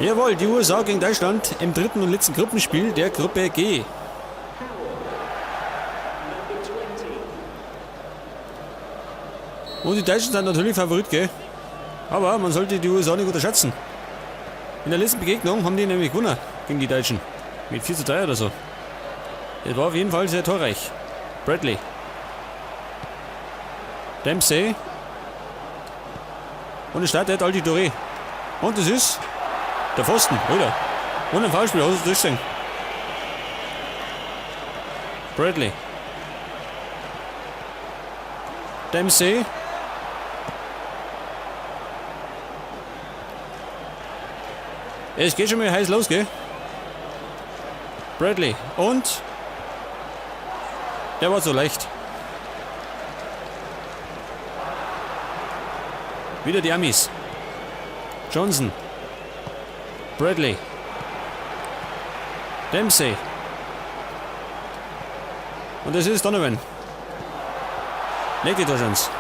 Jawohl, die USA gegen Deutschland im dritten und letzten Gruppenspiel der Gruppe G. Und die Deutschen sind natürlich Favorit, gell? Aber man sollte die USA nicht unterschätzen. In der letzten Begegnung haben die nämlich gewonnen gegen die Deutschen. Mit 4:3 oder so. Das war auf jeden Fall sehr torreich. Bradley. Dempsey. Und es startet Altidore. Und es ist der Pfosten, oder? Und ein Foulspiel, hast du das gesehen? Bradley. Dempsey. Es geht schon mal heiß los, gell? Bradley. Und der war so leicht. Wieder die Amis. Johnson. Bradley. Dempsey. Und das ist Donovan. Legt die Torchance.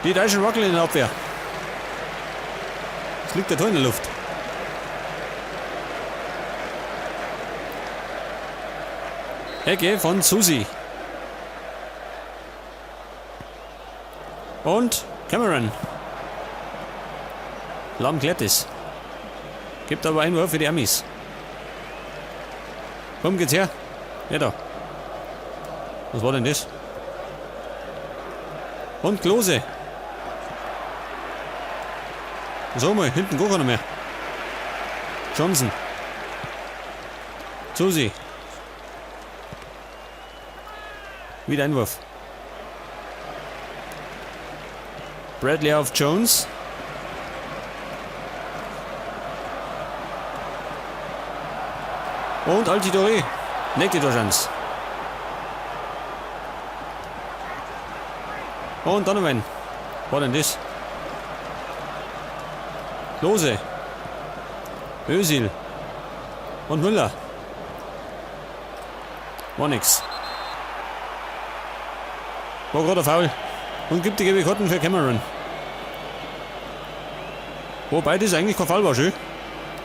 Die Deutschen wackeln in der Abwehr. Es liegt der Tor in der Luft. Ecke von Susi. Und Cameron. Lahm klärt es. Gibt aber Einwurf für die Amis. Komm, geht's her. Ja da. Was war denn das? Und Klose. So mal, hinten gar keiner mehr. Johnson. Susi. Wieder Einwurf. Bradley auf Jones. Und Altidore. Legt die Torchance. Und Donovan. Was war denn das? Klose. Özil. Und Müller. War nix. War gerade Foul. Und gibt die gelbe Karten für Cameron. Wobei das eigentlich kein Foul war, schön.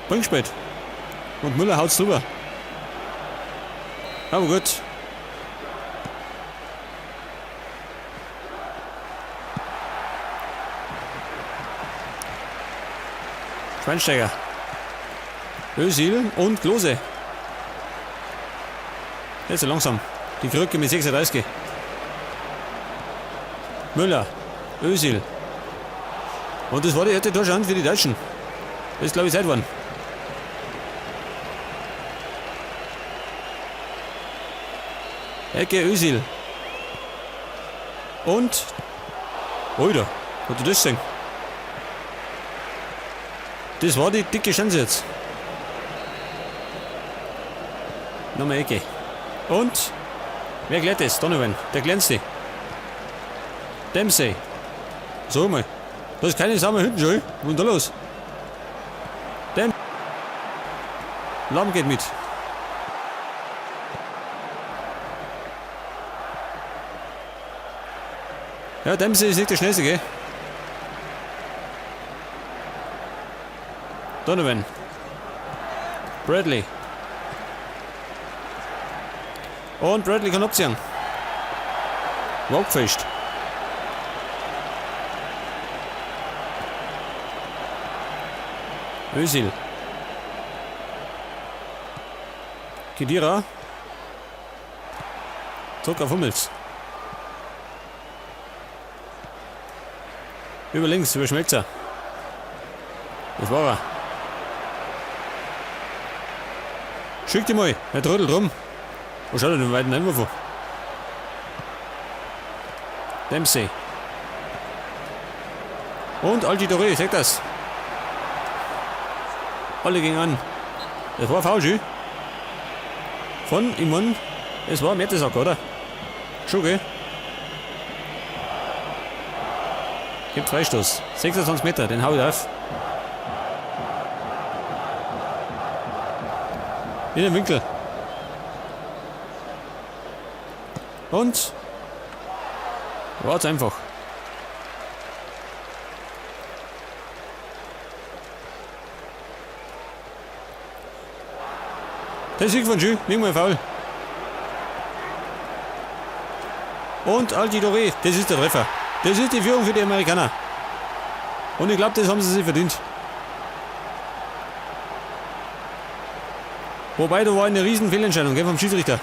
Bringt spät. Und Müller haut's drüber. Aber gut. Schweinsteiger. Özil und Klose. Jetzt so langsam. Die Krücke mit 36. Müller. Özil. Und das war die erste Torchance für die Deutschen. Das ist, glaube ich, seit wann. Ecke Özil. Und. Alter, was du das denn? Das war die dicke Chance jetzt. Nochmal Ecke. Und wer klärt das? Donovan. Der glänzte. Dempsey. So mal. Da ist keine Sau mehr hinten schon. Was ist denn da los? Dem. Lahm geht mit. Ja, Dempsey ist nicht der schnellste, gell? Donovan. Bradley. Und Bradley kann abziehen. War abgefischt. Özil. Khedira. Zurück auf Hummels. Über links, über Schmelzer. Das war er. Schick die mal, er trödelt rum. Wo schaut er den weiten Einwurf an? Dempsey. Und Altidore, seht das. Alle gingen an. Das war faul, schön. Von, ich mein, es war Mertesacker, oder? Schon, gell? Gibt Freistoß. 26 Meter, den hau ich auf. In den Winkel. Und war's einfach. Der Sieg von Schü, nicht mal faul. Und Altidore, das ist der Treffer. Das ist die Führung für die Amerikaner. Und ich glaube, das haben sie sich verdient. Wobei, da war eine riesen Fehlentscheidung, gell, vom Schiedsrichter.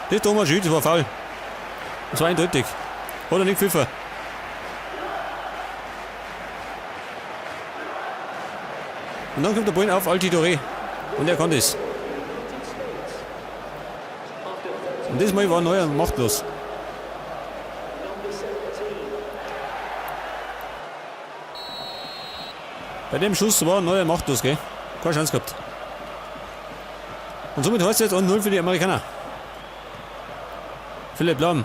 Das Thomas Schü, das war faul. Das war eindeutig. Hat er nicht gepfiffen. Und dann kommt der Ball auf Altidore. Und er kann das. Und das Mal war Neuer machtlos. Bei dem Schuss war Neuer machtlos, gell? Keine Chance gehabt. Und somit heißt es jetzt 1-0 für die Amerikaner. Philipp Lahm.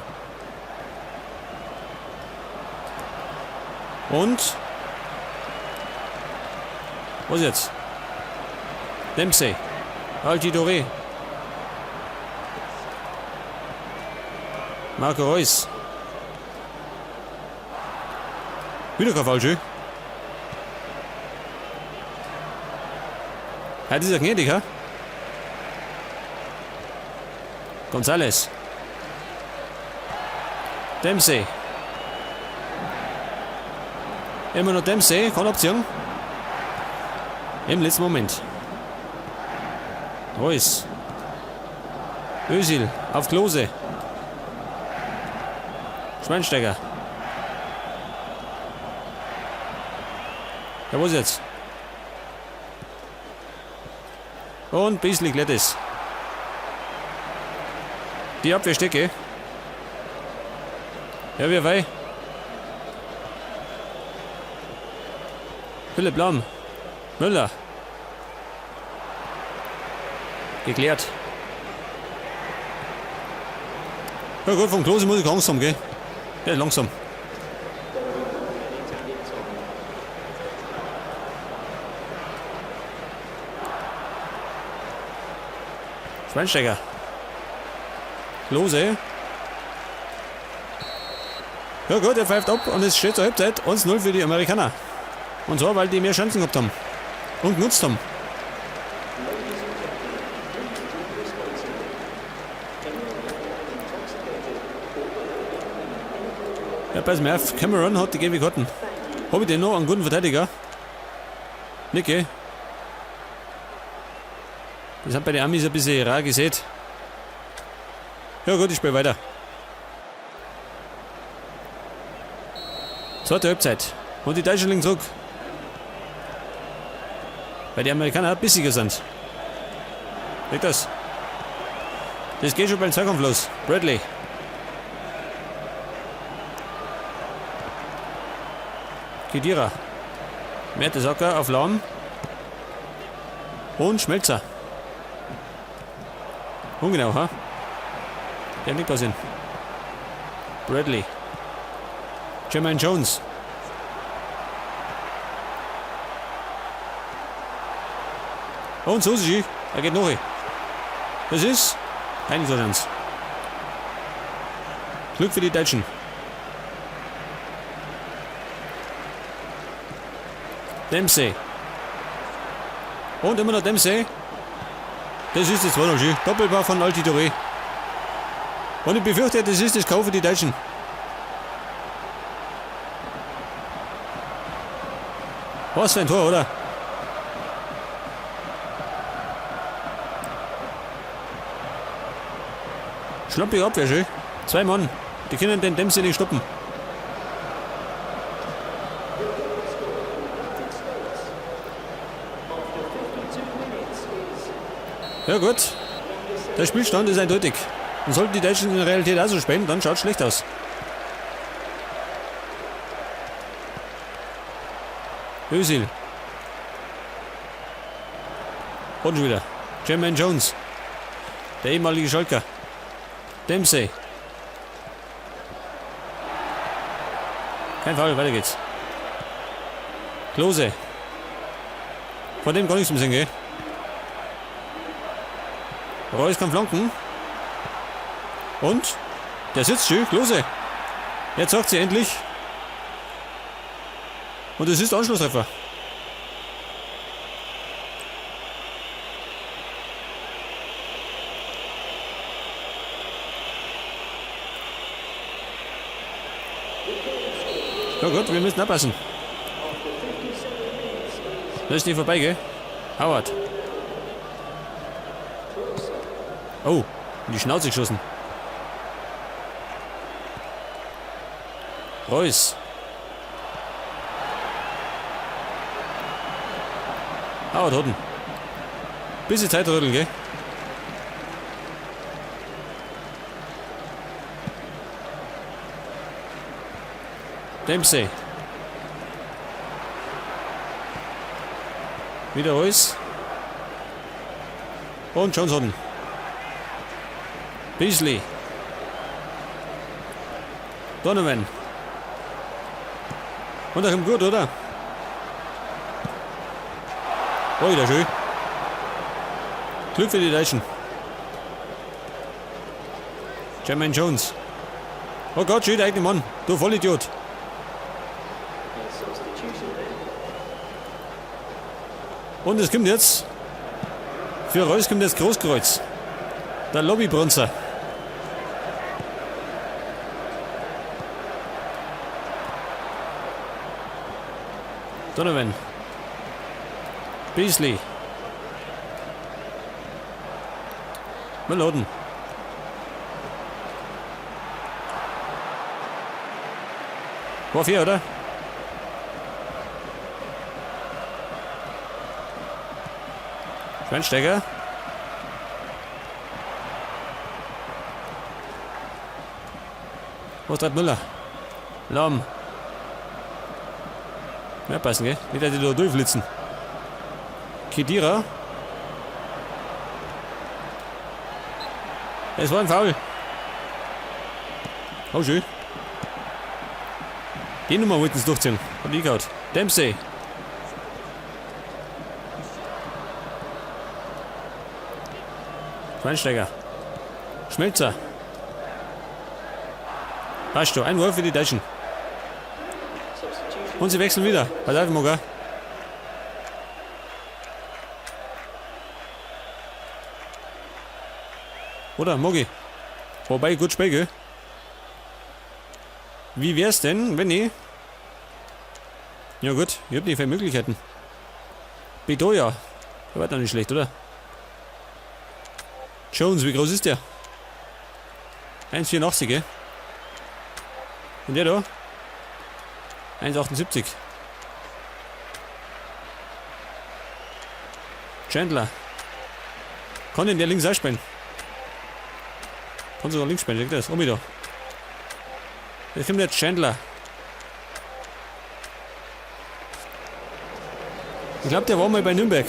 Und? Was jetzt? Dempsey. Altidore. Marco Reus. Wieder kein Foul, schön. Ja, das ist ja gnädig, ha? González. Dempsey. Immer noch Dempsey, keine Option. Im letzten Moment. Reus. Özil auf Klose. Schweinsteiger. Ja, was jetzt? Und Beasley klärt es. Die Abwehr stecke. Ja, wir wei. Philipp Lahm. Müller. Geklärt. Ja gut, vom Klose muss ich Angst haben, gell? Der ist langsam. Schweinsteiger. Klose. Ja gut, er pfeift ab und es steht zur Halbzeit 1-0 für die Amerikaner. Und zwar, weil die mehr Chancen gehabt haben. Und genutzt haben. Ja, pass mal auf, Cameron hat die gelbe Karten. Hab ich denn noch einen guten Verteidiger? Nicke. Das hat bei den Amis ein bisschen rar gesät. Ja gut, ich spiele weiter. Zweite Halbzeit. Und die Deutschen liegen zurück. Weil die Amerikaner bissiger sind. Liegt das? Das geht schon beim Zweikampf los. Bradley. Khedira. Mertesacker auf Lahm. Und Schmelzer. Ungenau, ha? Der nicht passieren. Bradley. Jermaine Jones. Und so ist es. Er geht noch. Das ist keine Chance. Glück für die Deutschen. Dempsey. Und immer noch Dempsey. Das ist das 2-0. Doppelpaar von Altidore. Und ich befürchte, das ist das K.O. für die Deutschen. Was für ein Tor, oder? Schlampige Abwehr, schön. Zwei Mann. Die können den Dempsey nicht stoppen. Ja gut. Der Spielstand ist eindeutig. Und sollten die Deutschen in der Realität auch so spielen, dann schaut's schlecht aus. Özil. Und schon wieder. Jermaine Jones. Der ehemalige Schalker. Dempsey. Kein Foul, weiter geht's. Klose. Von dem gar nichts mehr sehen, gell? Reus kann flanken. Und? Der sitzt schön, Klose. Jetzt sagt sie endlich. Und es ist Anschlusstreffer. Ja gut, wir müssen abpassen. Das ist nicht vorbei, gell? Howard. Oh, in die Schnauze geschossen. Reus. Howard Hodden. Bisschen Zeit rütteln, gell? Dempsey. Wieder Reus. Und Johnson. Beasley. Donovan. Und er kommt gut, oder? Oh, wieder schön. Glück für die Deutschen. Jermaine Jones. Oh Gott, schön, der eigene Mann. Du Vollidiot. Und es kommt jetzt. Für Reus kommt jetzt Großkreuz. Der Lobbybrunzer. Donovan. Beasley. Meloden. War fair, oder? Schweinsteiger. Was treibt Müller? Lahm. Mehr passen, gell? Nicht, dass die da durchflitzen. Kedira. Es war ein Foul. Oh, schön. Die Nummer wollten sie durchziehen. Hab ich gehauen. Dempsey. Schweinsteiger. Schmelzer. Passt schon. Ein Wurf für die Deutschen. Und sie wechseln wieder. Pass auf, Moga. Oder, Mogi? Wobei, gut Spiel, gell? Wie wär's denn, wenn ich... Ja gut, ich hab nicht viele Möglichkeiten. Bedoya. Der war doch nicht schlecht, oder? Jones, wie groß ist der? 1,84, gell? Und der da? 1,78. Chandler. Kann denn der links auch spielen? Kann sogar links spielen, das. Um wieder. Jetzt kommt der Chandler. Ich glaube, der war mal bei Nürnberg.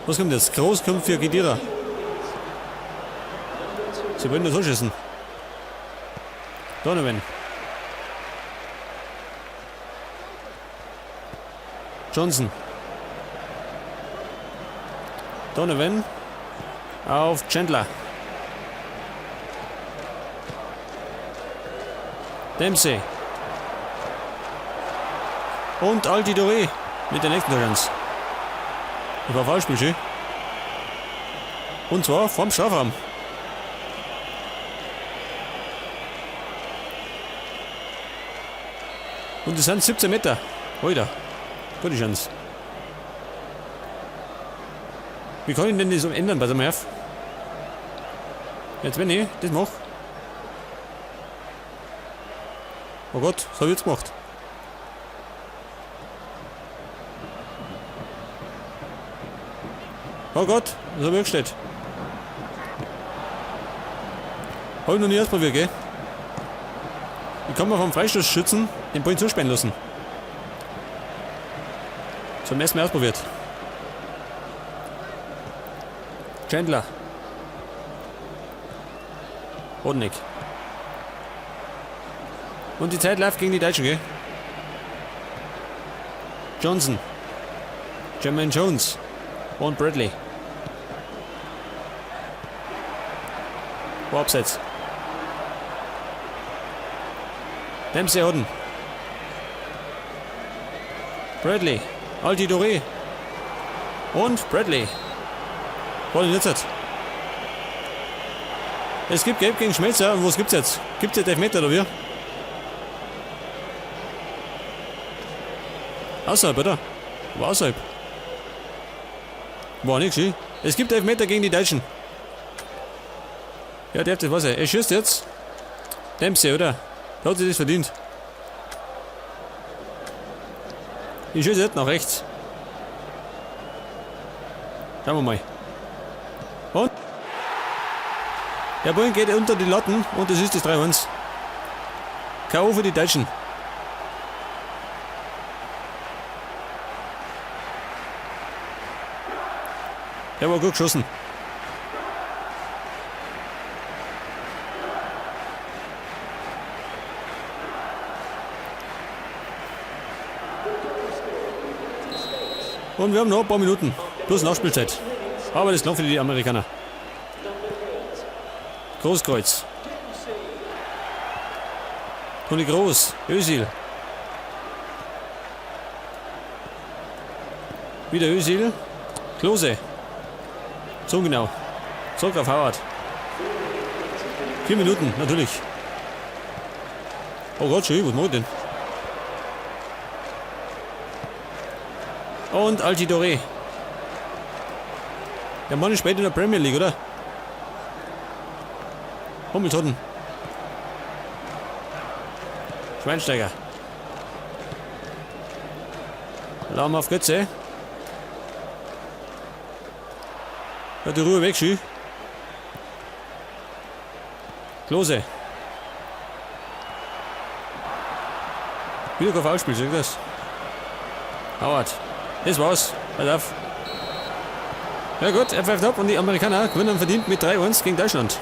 Was kommt jetzt? Groß kommt für Kedira. Sie wollen das so schießen. Donovan. Johnson. Donovan. Auf Chandler. Dempsey. Und Altidore mit der nächsten Chance. Das war falsch, schön. Und zwar vom Strafraum. Und es sind 17 Meter. Alter. Gute Chance. Wie kann ich denn das ändern? Pass mal auf. Jetzt, wenn ich das mache. Oh Gott, was hab ich jetzt gemacht? Oh Gott, was hab ich gestellt? Hab ich noch nie ausprobiert, gell? Ich kann mir vom Freistoßschützen den Ball zusperren lassen. Zum ersten Mal ausprobiert. Chandler. Hodnik. Und die Zeit läuft gegen die Deutschen, gell? Johnson. Jermaine Jones. Und Bradley. War abseits. Dempsey Hodden. Bradley. Altidore. Und Bradley. Wollen jetzt. Es gibt Gelb gegen Schmelzer. Und was gibt's jetzt? Gibt's jetzt Elfmeter oder wie? Außerhalb, oder? War außerhalb. War nicht schön. Es gibt Elfmeter gegen die Deutschen. Ja, der das weiß er. Er schießt jetzt. Dempsey, oder? Der hat sich das verdient. Ich schieße jetzt nach rechts. Schauen wir mal. Und? Der Bullen geht unter die Latten und es ist das 3-1. K.O. für die Deutschen. Der war gut geschossen. Und wir haben noch ein paar Minuten. Plus Nachspielzeit. Aber das ist noch für die Amerikaner. Großkreuz. Toni Groß. Özil. Wieder Özil. Klose. So genau. Zurück auf Howard. 4 Minuten, natürlich. Oh Gott, schön, was macht denn? Und Altidore. Der Mann ist spät in der Premier League, oder? Hummels hat ihn. Schweinsteiger. Lahm auf Götze. Hat die Ruhe weg, schön. Klose. Wieder kein Foulspiel, seht ihr das? Howard. Das war's. Pass auf. Ja gut, er pfeift ab und die Amerikaner gewinnen verdient mit 3-1 gegen Deutschland.